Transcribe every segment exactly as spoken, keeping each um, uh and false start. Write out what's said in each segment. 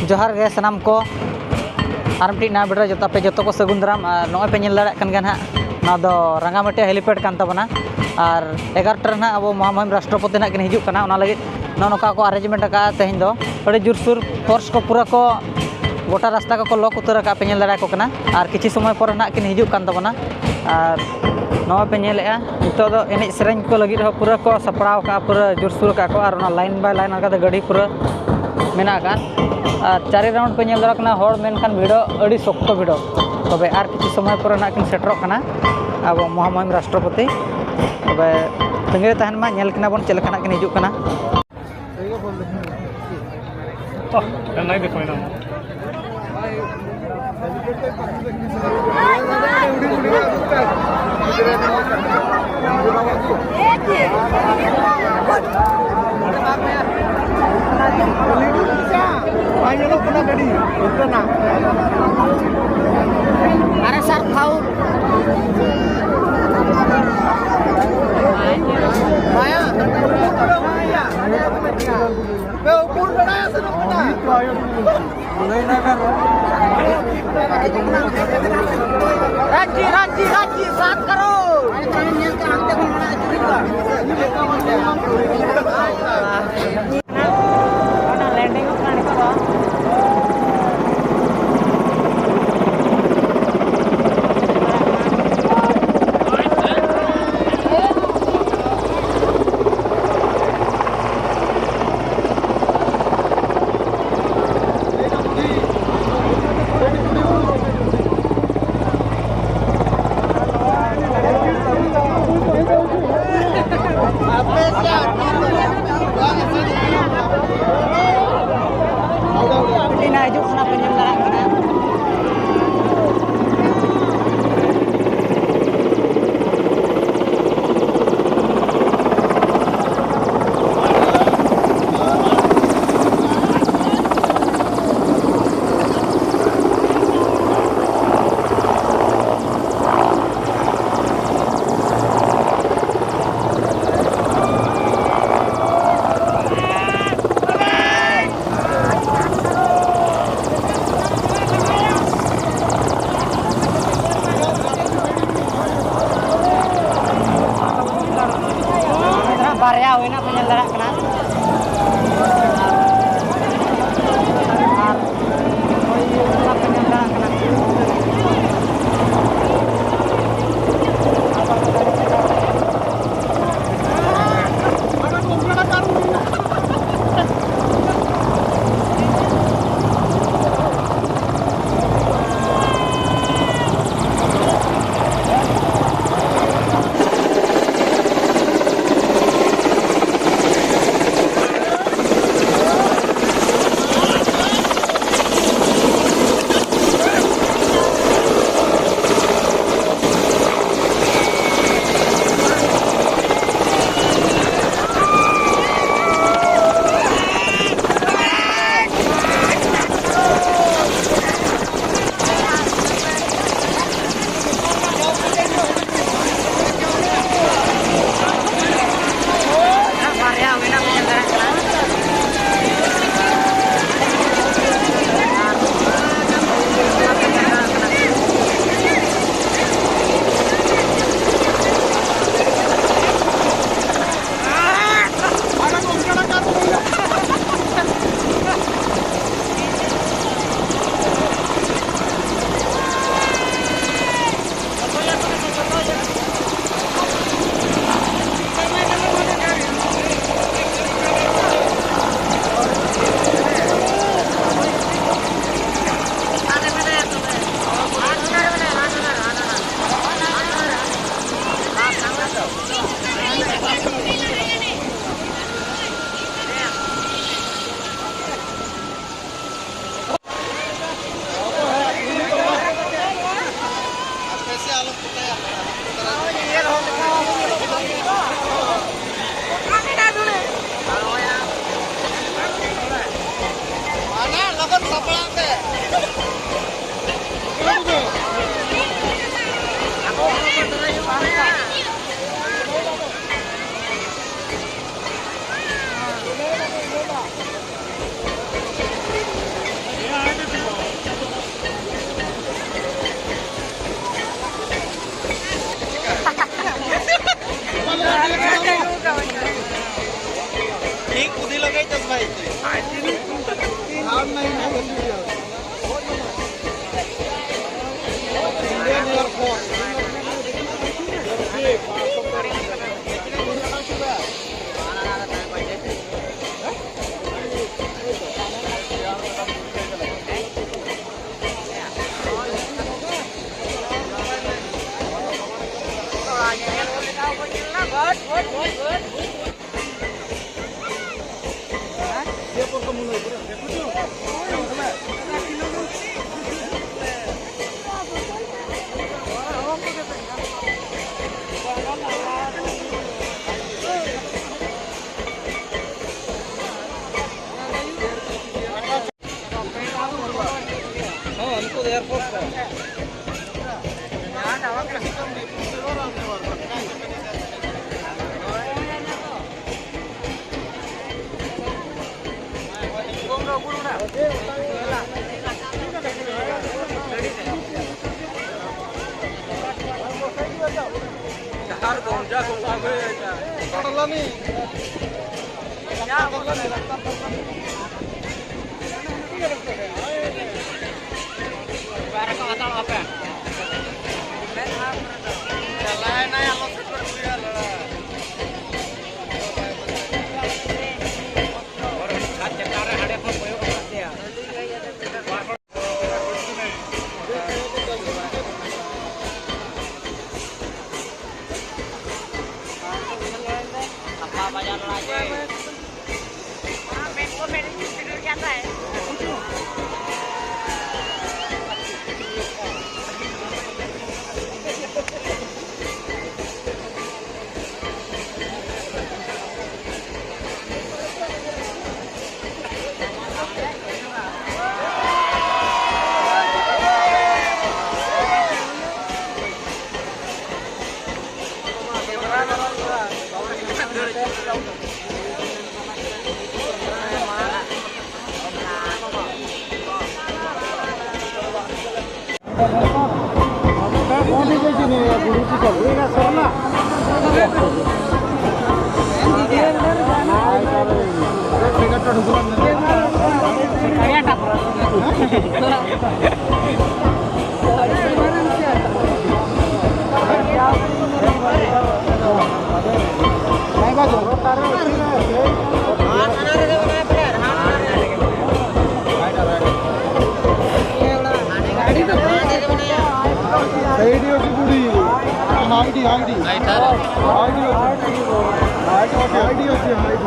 ᱡᱚᱦᱟᱨ ᱜᱮ ᱥᱟᱱᱟᱢ ᱠᱚ, ᱟᱨ ᱢᱤᱫᱴᱤᱡ ᱱᱟᱣᱟ video ᱨᱮ ᱡᱚᱛᱚ ᱟᱯᱮ ᱡᱚᱛᱚ ᱠᱚ ᱥᱟᱹᱜᱩᱱ ᱫᱟᱨᱟᱢ᱾ ᱟᱨ ᱱᱚᱜᱼᱚᱭ ᱯᱮ ᱧᱮᱞ ᱫᱟᱲᱮᱭᱟᱜ ᱠᱟᱱ ᱜᱮᱭᱟ ᱱᱟᱦᱟᱜ, ᱱᱚᱣᱟ ᱫᱚ ᱨᱟᱸᱜᱟᱢᱟᱹᱴᱤᱭᱟ helipad ᱠᱟᱱ ᱛᱟᱵᱚᱱᱟ᱾ ᱟᱨ ᱮᱜᱟᱨᱚᱴᱟ ᱨᱮ ᱱᱟᱦᱟᱜ ᱟᱵᱚ ᱢᱚᱦᱟᱢᱚᱦᱤᱢ ᱨᱟᱥᱴᱨᱚᱯᱚᱛᱤ ᱱᱟᱦᱟᱜ ᱠᱤᱱ ᱦᱤᱡᱩᱜ ᱠᱟᱱᱟ, ᱚᱱᱟ ᱞᱟᱹᱜᱤᱫ ᱱᱚᱜᱼᱚ ᱱᱚᱝᱠᱟ ᱠᱚ arrangement ᱟᱠᱟᱫᱼᱟ ᱛᱮᱦᱮᱧ ᱫᱚ᱾ ᱟᱹᱰᱤ ᱡᱳᱨᱥᱳᱨ force ᱠᱚ ᱯᱩᱨᱟᱹ ᱠᱚ ᱜᱚᱴᱟ ᱨᱟᱥᱛᱟ ᱠᱚᱠᱚ lock ᱩᱛᱟᱹᱨ ᱟᱠᱟᱫᱼᱟ, ᱯᱮ ᱧᱮᱞ ᱫᱟᱲᱮᱭᱟᱠᱚ ᱠᱟᱱᱟ᱾ ᱟᱨ ᱠᱤᱪᱷᱩ ᱥᱚᱢᱚᱭ ᱯᱚᱨᱮ ᱱᱟᱦᱟᱜ ᱠᱤᱱ ᱦᱤᱡᱩᱜ ᱠᱟᱱ ᱛᱟᱵᱚᱱᱟ᱾ ᱟᱨ ᱱᱚᱜᱼᱚᱭ ᱯᱮ ᱧᱮᱞᱮᱫᱼᱟ, ᱱᱤᱛᱚᱜ ᱫᱚ ᱮᱱᱮᱡ ᱥᱮᱨᱮᱧ ᱠᱚ ᱞᱟᱹᱜᱤᱫ ᱦᱚᱸ ᱯᱩᱨᱟᱹ ᱠᱚ ᱥᱟᱯᱲᱟᱣ ᱟᱠᱟᱫᱼᱟ, ᱯᱩᱨᱟᱹ ᱡᱳᱨᱥᱳᱨ ᱟᱠᱟᱫᱼᱟ ᱠᱚ᱾ ᱟᱨ ᱚᱱᱟ line by line ᱚᱱᱠᱟᱛᱮ ᱜᱟᱹᱰᱤ ᱯᱩᱨᱟᱹ ᱢᱮᱱᱟᱜ ᱟᱠᱟᱫ᱾ ᱟᱨ ᱪᱟᱨᱮ round ᱯᱮ ᱧᱮᱞ ᱫᱟᱲᱮᱭᱟᱜ ᱠᱟᱱᱟ, ᱦᱚᱲ ᱢᱮᱱᱠᱷᱟᱱ ᱵᱷᱤᱲᱚᱜ, ᱟᱹᱰᱤ ᱥᱚᱠᱛᱚ ᱵᱷᱤᱲᱚᱜ᱾ ᱛᱚᱵᱮ ᱟᱨ ᱠᱤᱪᱷᱩ ᱥᱚᱢᱚᱭ ᱯᱚᱨᱮ ᱱᱟᱜ ᱠᱤᱱ ᱥᱮᱴᱮᱨᱚᱜ ᱠᱟᱱᱟ ᱟᱵᱚ ᱢᱚᱦᱟᱢᱚᱦᱤᱢ ᱨᱟᱥᱴᱨᱚᱯᱚᱛᱤ᱾ ᱛᱚᱵᱮ ᱛᱟᱺᱜᱤ ᱨᱮ ᱛᱟᱦᱮᱱ ᱢᱟ, ᱧᱮᱞ ᱠᱤᱱᱟ ᱵᱚᱱ ᱪᱮᱫ ᱞᱮᱠᱟ ᱱᱟᱜ ᱠᱤᱱ ᱦᱤᱡᱩᱜ ᱠᱟᱱᱟ᱾ ᱟᱨᱮ ᱥᱟᱨ ᱯᱷᱟᱣᱩᱞ᱾ ᱵᱟᱭᱟ᱾ ᱨᱟᱸᱪᱤ, ᱨᱟᱸᱪᱤ, ᱨᱟᱸᱪᱤ, ᱥᱟᱛ ᱠᱟᱨᱳᱲ᱾ ᱚᱱᱟ landing ᱚᱜ ᱠᱟᱱᱟ ᱱᱤᱛᱚᱜ ᱫᱚ᱾ ᱦᱤᱡᱩᱜ ᱠᱟᱱᱟ ᱯᱮ, ᱧᱮᱞ ᱫᱟᱲᱮᱭᱟᱜ ᱠᱟᱱᱟ᱾ ᱯᱮ ᱧᱮᱞ ᱫᱟᱲᱮᱭᱟᱜ ᱠᱟᱱᱟ᱾ ᱟᱨ ᱦᱚᱭ ᱯᱮ ᱧᱮᱞ ᱫᱟᱲᱮᱭᱟᱜ ᱠᱟᱱᱟ᱾ ठीक खुदी लगे चश्मा इसे। और नहीं, नहीं, नहीं। Indian Air Force। ᱦᱚᱸ, ᱩᱱᱠᱩ ᱫᱚ Air Force ᱠᱚ᱾ ID, ID. ଆଇଡି ଅଛି। ଆଇଡି ଅଛି, ଆଇଡି।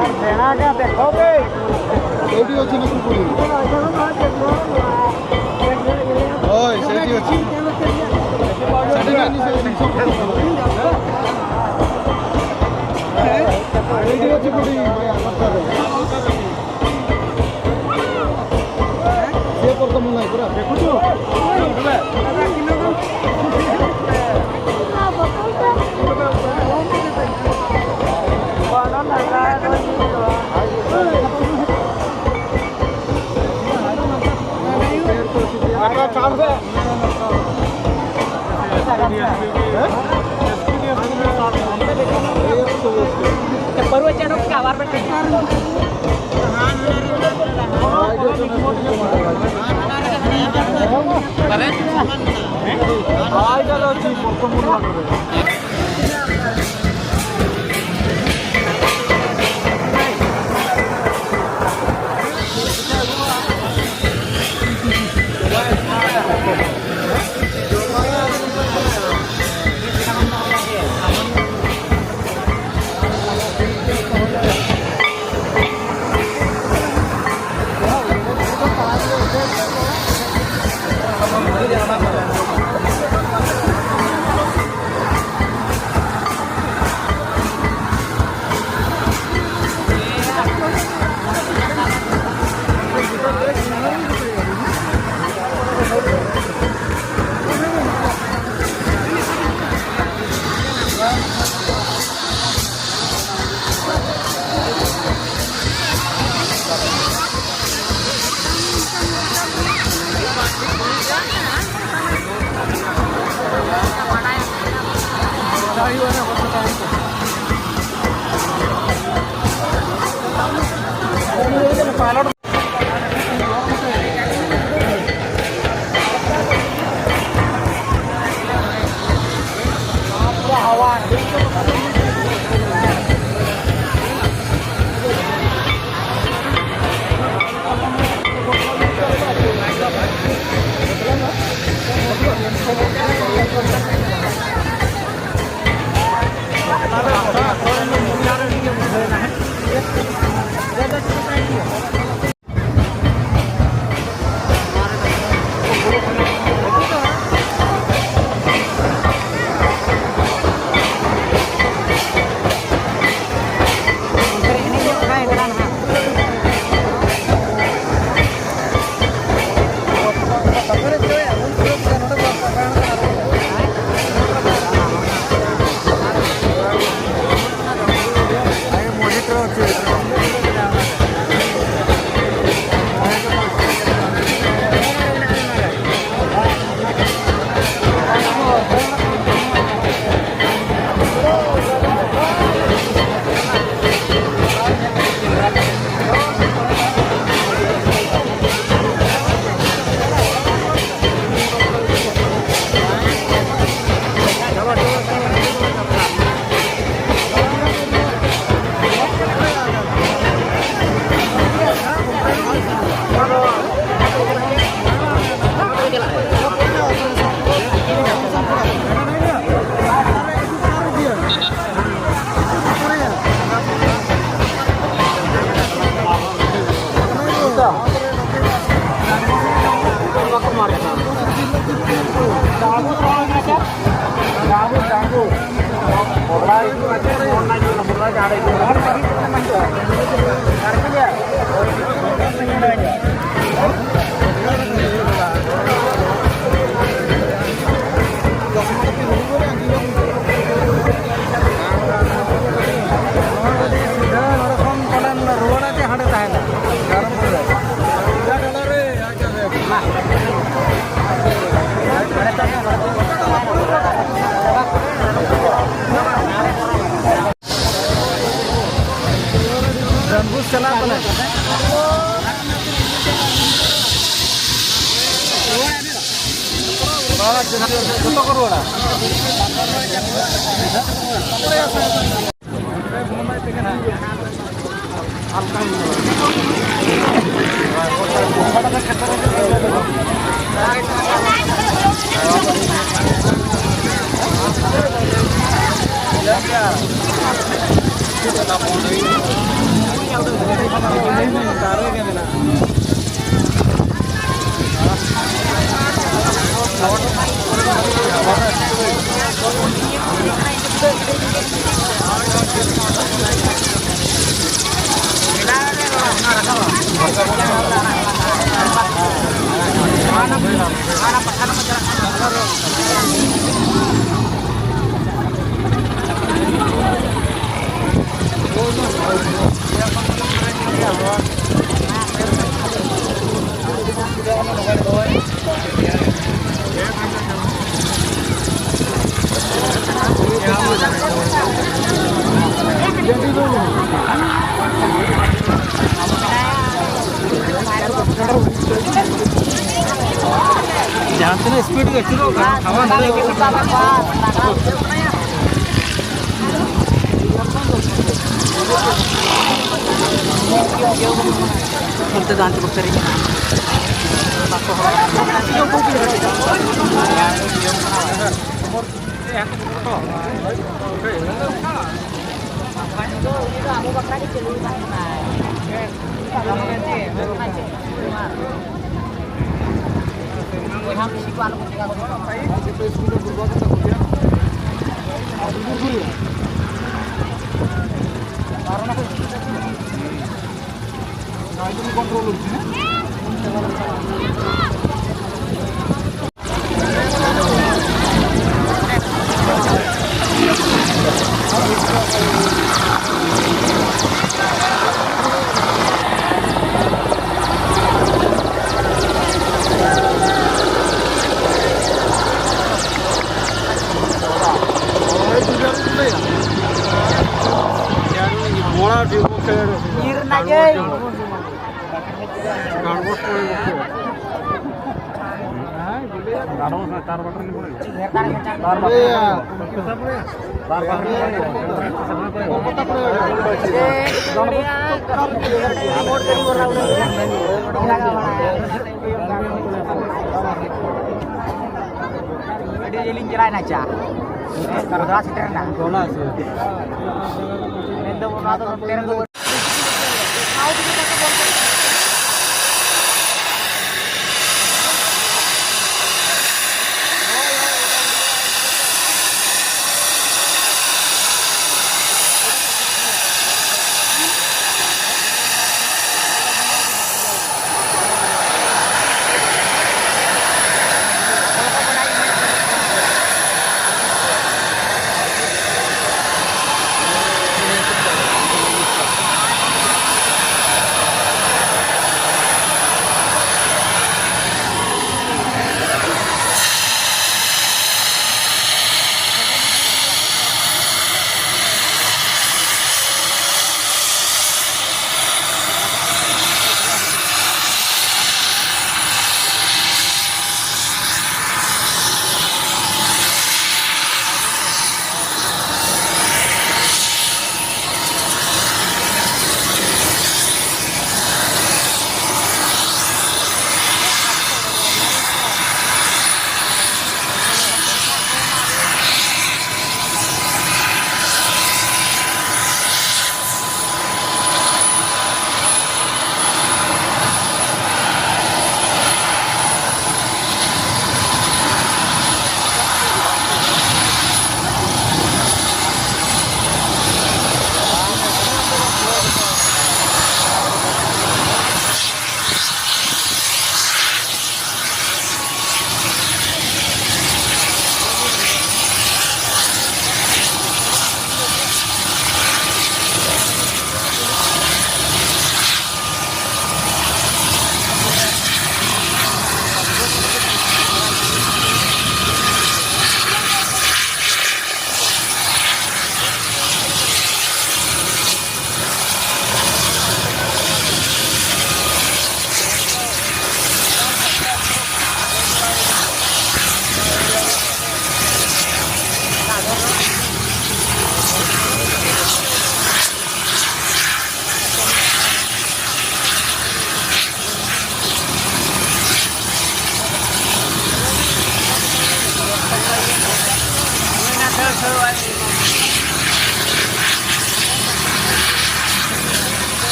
ଆଇଡି ଅଛି ନା କୁକୁଡ଼ି? ଓଏ, ସେଇଠି ଅଛି। ସେଠି ନାଇଁ, ସେ ଜିନିଷ। ଆଇଡି ଅଛି କୋଉଠି? ସିଏ କରିଦେବୁ ନାହିଁ ପୁରା। ଦେଖୁଛୁ? ᱯᱟᱹᱨᱣᱟᱹ ᱪᱮᱬᱮ ᱠᱚ ᱟᱵᱟᱨ ᱵᱮᱴᱮ᱾ ᱱᱚᱣᱟ ᱡᱩᱫᱤ ᱥᱤᱫᱷᱟᱹ ᱱᱚᱰᱮ ᱠᱷᱚᱱ ᱯᱟᱞᱮᱱ ᱨᱩᱣᱟᱹᱲᱟ ᱡᱮ ᱦᱟᱸᱰᱮ ᱛᱟᱦᱮᱱᱟ, ᱜᱟᱱᱚᱜ ᱜᱮᱭᱟ᱾ ᱰᱟᱱᱵᱩᱥ ᱪᱟᱞᱟᱜ ᱠᱟᱱᱟ᱾ ᱡᱚᱛᱚ ᱠᱚ ᱨᱩᱣᱟᱹᱲᱟ᱾ ᱡᱟᱦᱟᱸ ᱛᱤᱱᱟᱹᱜ ᱥᱯᱤᱰ ᱜᱮ ᱟᱹᱪᱩᱨᱚᱜ ᱠᱟᱱᱟ, ᱦᱟᱣᱟ ᱱᱚᱰᱮ ᱦᱤᱡᱩᱜ ᱠᱟᱱᱟ᱾ ᱚᱱᱛᱮ ᱫᱚ ᱦᱟᱱᱛᱮ ᱠᱚ ᱯᱮᱨᱮᱡ ᱮᱱᱟ᱾ ᱵᱟᱠᱚ ᱦᱚᱲ᱾ ᱟᱵᱚ ᱵᱟᱠᱷᱨᱟ ᱜᱮ ᱪᱟᱹᱞᱩ ᱟᱠᱟᱱ ᱛᱟᱦᱮᱸᱱᱟ᱾ ᱟᱹᱰᱤ ᱡᱤᱞᱤᱧ ᱪᱟᱞᱟᱣᱮᱱᱟ ᱪᱟ᱾ ᱜᱚᱰᱟ ᱥᱮᱴᱮᱨᱮᱱᱟ᱾ ᱜᱚᱰᱟ ᱥᱮᱴᱮᱨ᱾ ᱢᱮᱱᱫᱚ ᱚᱱᱟ ᱫᱚ ᱱᱚᱛᱮ ᱨᱮᱫᱚ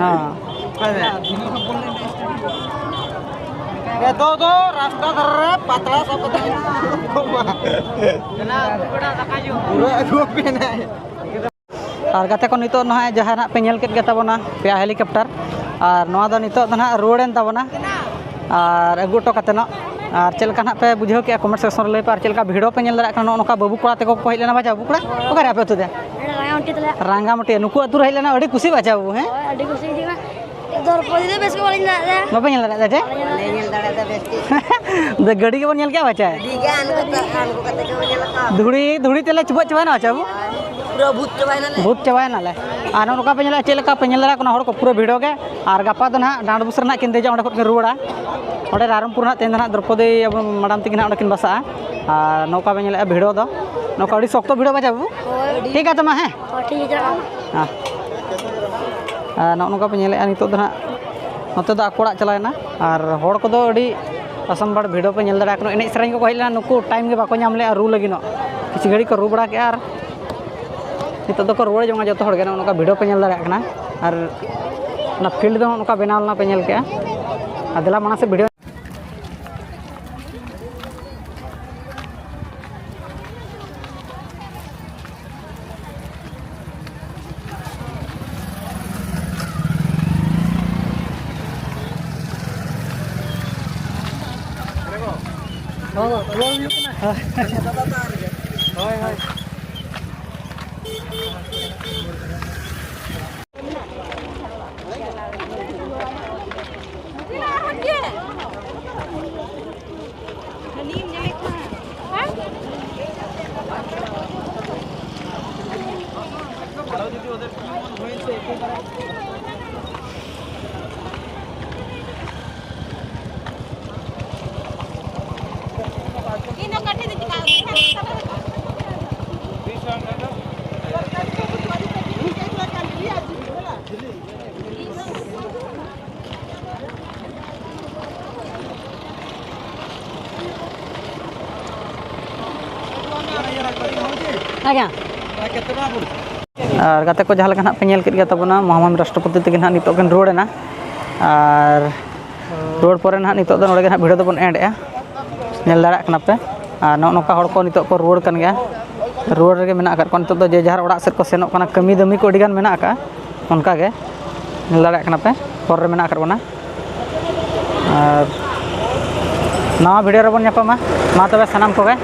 ᱦᱮᱸ᱾ ᱱᱤᱛᱚᱜ ᱫᱚ ᱨᱟᱥᱛᱟ ᱫᱷᱟᱨᱮ ᱨᱮ ᱯᱟᱛᱲᱟ ᱥᱟᱵ ᱠᱟᱛᱮ ᱯᱩᱨᱟᱹ ᱟᱹᱜᱩ ᱯᱮ ᱱᱟᱭ᱾ ᱟᱨ ᱜᱟᱛᱮ ᱠᱚ, ᱱᱤᱛᱚᱜ ᱱᱟᱦᱟᱜ ᱡᱟᱦᱟᱸ ᱱᱟᱜ ᱯᱮ ᱧᱮᱞ ᱠᱮᱫ ᱜᱮ ᱛᱟᱵᱚᱱᱟ ᱯᱮᱭᱟ helicopter, ᱟᱨ ᱱᱚᱣᱟ ᱫᱚ ᱱᱤᱛᱚᱜ ᱫᱚ ᱱᱟᱦᱟᱜ ᱨᱩᱣᱟᱹᱲᱮᱱ ᱛᱟᱵᱚᱱᱟ ᱟᱨ ᱟᱹᱜᱩ ᱦᱚᱴᱚ ᱠᱟᱛᱮ ᱱᱚᱜ᱾ ᱟᱨ ᱪᱮᱫ ᱞᱮᱠᱟ ᱱᱟᱦᱟᱜ ᱯᱮ ᱵᱩᱡᱷᱟᱹᱣ ᱠᱮᱜᱼᱟ, comment section ᱨᱮ ᱞᱟᱹᱭ ᱯᱮ᱾ ᱟᱨ ᱪᱮᱫ ᱞᱮᱠᱟ ᱵᱷᱤᱲ ᱯᱮ ᱧᱮᱞ ᱫᱟᱲᱮᱭᱟᱜ ᱠᱟᱱᱟ, ᱱᱚᱜᱼᱚ ᱱᱚᱝᱠᱟ ᱵᱟᱹᱵᱩ ᱠᱚᱲᱟ ᱛᱟᱠᱚ ᱠᱚ ᱦᱮᱡ ᱞᱮᱱᱟ ᱵᱟᱪᱟ, ᱵᱟᱹᱵᱩ ᱠᱚᱲᱟ? ᱚᱠᱟ ᱨᱮ ᱟᱯᱮ ᱟᱹᱛᱩ ᱫᱚ? ᱨᱟᱸᱜᱟᱢᱟᱹᱴᱤ ᱟᱞᱮ᱾ ᱨᱟᱸᱜᱟᱢᱟᱹᱴᱤ᱾ ᱱᱩᱠᱩ ᱟᱹᱛᱩ ᱨᱮ ᱦᱮᱡ ᱞᱮᱱᱟ, ᱟᱹᱰᱤ ᱠᱩᱥᱤ ᱵᱟᱪᱟ ᱵᱟᱹᱵᱩ, ᱦᱮᱸ? ᱦᱳᱭ, ᱟᱹᱰᱤ ᱠᱩᱥᱤ ᱜᱮ᱾ ᱫᱚᱨᱯᱚᱫᱤ ᱫᱚ ᱵᱮᱥ ᱜᱮ ᱵᱟᱞᱮ ᱧᱮᱞ ᱫᱟᱲᱮᱭᱟᱜ ᱛᱟᱭᱟ᱾ ᱵᱟᱯᱮ ᱧᱮᱞ ᱫᱟᱲᱮᱭᱟᱜ ᱛᱟᱭᱟ ᱪᱮ? ᱵᱟᱞᱮ ᱧᱮᱞ ᱫᱟᱲᱮᱭᱟᱜ ᱛᱟᱭᱟ ᱵᱮᱥ ᱴᱷᱤᱠ᱾ ᱟᱫᱚ ᱜᱟᱹᱰᱤ ᱜᱮᱵᱚᱱ ᱧᱮᱞ ᱠᱮᱜᱼᱟ ᱵᱟᱪᱟ? ᱟᱹᱰᱤ ᱜᱟᱱ ᱠᱚ ᱛᱟ-, ᱟᱬᱜᱚ ᱠᱟᱛᱮ ᱜᱮᱵᱚᱱ ᱧᱮᱞ ᱠᱚᱣᱟ᱾ ᱫᱷᱩᱲᱤ, ᱫᱷᱩᱲᱤ ᱛᱮᱞᱮ ᱪᱩᱵᱟᱹᱜ ᱪᱟᱵᱟᱭᱮᱱᱟ ᱵᱟᱪᱟ ᱵᱟᱹᱵᱩ? ᱯᱩᱨᱟᱹ ᱵᱷᱩᱛ ᱪᱟᱵᱟᱭᱮᱱᱟᱞᱮ᱾ ᱵᱷᱩᱛ ᱪᱟᱵᱟᱭᱮᱱᱟᱞᱮ᱾ ᱟᱨ ᱱᱚᱜᱼᱚ ᱱᱚᱝᱠᱟ ᱯᱮ ᱧᱮᱞᱮᱫᱼᱟ, ᱪᱮᱫ ᱞᱮᱠᱟ ᱯᱮ ᱧᱮᱞ ᱫᱟᱲᱮᱭᱟᱜ ᱠᱟᱱᱟ, ᱦᱚᱲ ᱠᱚ ᱯᱩᱨᱟᱹ ᱵᱷᱤᱲᱚ ᱜᱮ᱾ ᱟᱨ ᱜᱟᱯᱟ ᱫᱚ ᱱᱟᱦᱟᱜ ᱰᱟᱸᱰᱵᱩᱥ ᱨᱮ ᱱᱟᱦᱟᱜ ᱠᱤᱱ ᱫᱮᱡᱚᱜᱼᱟ, ᱚᱸᱰᱮ ᱠᱷᱚᱱ ᱠᱤᱱ ᱨᱩᱣᱟᱹᱲᱟ᱾ ᱚᱸᱰᱮ ᱨᱟᱭᱨᱚᱝᱯᱩᱨ ᱱᱟᱦᱟᱜ ᱛᱮᱦᱮᱧ ᱫᱚ ᱱᱟᱦᱟᱜ ᱫᱨᱚᱯᱚᱫᱤ ᱟᱵᱚ madam ᱛᱟᱹᱠᱤᱱ ᱱᱟᱦᱟᱜ ᱚᱸᱰᱮ ᱠᱤᱱ ᱵᱟᱥᱟᱜᱼᱟ᱾ ᱟᱨ ᱱᱚᱝᱠᱟ ᱯᱮ ᱧᱮᱞᱮᱫᱼᱟ ᱵᱷᱤᱲᱚ ᱫᱚ, ᱱᱚᱝᱠᱟ ᱟᱹᱰᱤ ᱥᱚᱠᱛᱚ ᱵᱷᱤᱲᱚ ᱵᱟᱪᱟ ᱵᱟᱹᱵᱩ᱾ ᱦᱳᱭ, ᱟᱹᱰᱤ ᱴᱷᱤᱠ ᱜᱮᱭᱟ ᱛᱚ ᱢᱟ, ᱦᱮᱸ? ᱦᱳᱭ, ᱴᱷᱤᱠ ᱜᱮᱭᱟ, ᱪᱟᱞᱟᱜ ᱢᱮ᱾ ᱦᱮᱸ᱾ ᱟᱨ ᱱᱚᱜᱼᱚ ᱱᱚᱝᱠᱟ ᱯᱮ ᱧᱮᱞᱮᱫᱼᱟ, ᱱᱤᱛᱚᱜ ᱫᱚ ᱱᱟᱦᱟᱜ ᱱᱚᱛᱮ ᱫᱚ ᱟᱠᱚ ᱚᱲᱟᱜ ᱪᱟᱞᱟᱣᱮᱱᱟ᱾ ᱟᱨ ᱦᱚᱲ ᱠᱚᱫᱚ ᱟᱹᱰᱤ ᱚᱥᱚᱢᱵᱷᱟᱲ ᱵᱷᱤᱲᱚ ᱯᱮ ᱧᱮᱞ ᱫᱟᱲᱮᱭᱟᱜ ᱠᱟᱱᱟ᱾ ᱮᱱᱮᱡ ᱥᱮᱨᱮᱧ ᱠᱚᱠᱚ ᱦᱮᱡ ᱞᱮᱱᱟ, ᱱᱩᱠᱩ time ᱜᱮ ᱵᱟᱠᱚ ᱧᱟᱢ ᱞᱮᱜᱼᱟ ᱨᱩ ᱞᱟᱹᱜᱤᱫ ᱱᱚᱜ᱾ ᱠᱤᱪᱷᱩ ᱜᱷᱟᱹᱲᱤᱡ ᱠᱚ ᱨᱩ ᱵᱟᱲᱟ ᱠᱮᱜᱼᱟ ᱟᱨ ᱱᱤᱛᱚᱜ ᱫᱚᱠᱚ ᱨᱩᱣᱟᱹᱲ ᱡᱚᱝᱟ ᱡᱚᱛᱚ ᱦᱚᱲ ᱜᱮ᱾ ᱱᱚᱜᱼᱚ ᱱᱚᱝᱠᱟ ᱵᱷᱤᱲᱚ ᱯᱮ ᱧᱮᱞ ᱫᱟᱲᱮᱭᱟᱜ ᱠᱟᱱᱟ᱾ ᱟᱨ ᱚᱱᱟ field ᱫᱚ ᱱᱚᱜᱼᱚ ᱱᱚᱝᱠᱟ ᱵᱮᱱᱟᱣ ᱞᱮᱱᱟ ᱯᱮ ᱧᱮᱞ ᱠᱮᱜᱼᱟ᱾ ᱟᱨ ᱫᱮᱞᱟ ᱢᱟᱲᱟᱝ ᱥᱮᱫ ᱵᱷᱤᱲᱚ᱾ ᱦᱳᱭ, ᱦᱳᱭ᱾ ଆଜ୍ଞା। ᱟᱨ ᱜᱟᱛᱮ ᱠᱚ, ᱡᱟᱦᱟᱸ ᱞᱮᱠᱟ ᱱᱟᱦᱟᱜ ᱯᱮ ᱧᱮᱞ ᱠᱮᱫ ᱜᱮᱭᱟ ᱛᱟᱵᱚᱱᱟ, ᱢᱚᱦᱟᱢᱚᱦᱤᱢ ᱨᱟᱥᱴᱨᱚᱯᱚᱛᱤ ᱛᱟᱹᱠᱤᱱ ᱱᱟᱦᱟᱜ ᱱᱤᱛᱚᱜ ᱠᱤᱱ ᱨᱩᱣᱟᱹᱲ ᱮᱱᱟ᱾ ᱟᱨ ᱨᱩᱣᱟᱹᱲ ᱯᱚᱨᱮ ᱱᱟᱦᱟᱜ ᱱᱤᱛᱚᱜ ᱫᱚ ᱱᱚᱰᱮ ᱜᱮ ᱱᱟᱦᱟᱜ video ᱫᱚᱵᱚᱱ end ᱮᱜᱼᱟ᱾ ᱧᱮᱞ ᱫᱟᱲᱮᱭᱟᱜ ᱠᱟᱱᱟ ᱯᱮ᱾ ᱟᱨ ᱱᱚᱜᱼᱚ ᱱᱚᱝᱠᱟ ᱦᱚᱲ ᱠᱚ ᱱᱤᱛᱚᱜ ᱠᱚ ᱨᱩᱣᱟᱹᱲ ᱠᱟᱱ ᱜᱮᱭᱟ, ᱨᱩᱣᱟᱹᱲ ᱨᱮᱜᱮ ᱢᱮᱱᱟᱜ ᱟᱠᱟᱫ ᱠᱚᱣᱟ᱾ ᱱᱤᱛᱚᱜ ᱫᱚ ᱡᱮ ᱡᱟᱦᱟᱨ ᱚᱲᱟᱜ ᱥᱮᱫ ᱠᱚ ᱥᱮᱱᱚᱜ ᱠᱟᱱᱟ, ᱠᱟᱹᱢᱤ ᱫᱟᱹᱢᱤ ᱠᱚ ᱟᱹᱰᱤ ᱜᱟᱱ ᱢᱮᱱᱟᱜ ᱟᱠᱟᱫᱼᱟ᱾ ᱚᱱᱠᱟ ᱜᱮ ᱧᱮᱞ ᱫᱟᱲᱮᱭᱟᱜ ᱠᱟᱱᱟ ᱯᱮ, ᱦᱚᱨ ᱨᱮ ᱢᱮᱱᱟᱜ ᱟᱠᱟᱫ ᱵᱚᱱᱟ᱾ ᱟᱨ ᱱᱟᱣᱟ video ᱨᱮᱵᱚᱱ ᱧᱟᱯᱟᱢᱟ᱾ ᱢᱟ ᱛᱚᱵᱮ ᱥᱟᱱᱟᱢ ᱠᱚᱜᱮ᱾